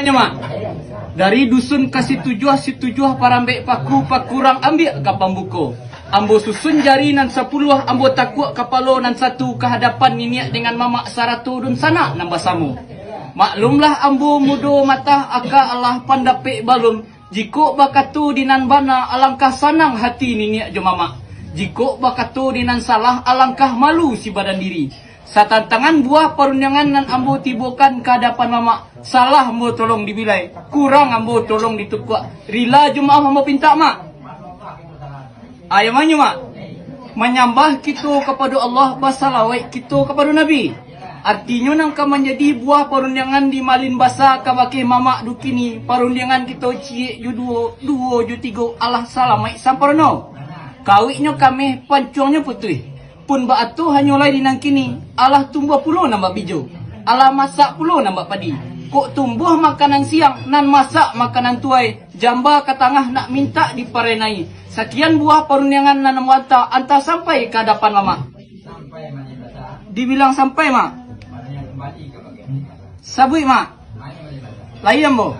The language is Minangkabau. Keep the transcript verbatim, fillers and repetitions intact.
Nyo, Mak. Dari dusun ka Situjuah, Situjuah parambek paku, pakurang ambiak ka pambuko. Ambo susun jari nan sapuluah, ambo takuak kapalo nan satu ka hadapan niniak dengan mamak sarato dunsanak nan basamo. Maklumlah ambo mudo matah, aka alah pandapek balun. Jikok bakato di nan bana, alangkah sanang hati niniak jo mamak. Jikok bakato di nan salah, alangkah malu si badan diri. Satantangan buah parundiangan nan ambo tibokan ka hadapan mamak, salah ambo tolong dibilai, kurang ambo tolong ditukuak. Rila jo maaf ambo pintak, Mak. Ayo manyo, Mak. Manyambah kito kapado Allah, basalawek kito kapado Nabi. Artinyo nan ka manjadi buah parundiangan di malin basa kabake mamak dukini, parundiangan kito ciek jo duo, duo jo tigo, alah salamaik samparno. Kawiknyo kameh, pancuangnyo putuih. Pun baato hanyo lai di nan kini, alah tumbuah pulo nan bak bijo, alah masak pulo nan bak padi. Kok tumbuah makanan siang, nan masak makanan tuai, jamba ka tangah nak mintak diparenai. Sakian buah parundiangan nan ambo anta, anta sampai ka hadapan mamak. Dibilang sampai, Mak. Sabuik, Mak. Lai ambo.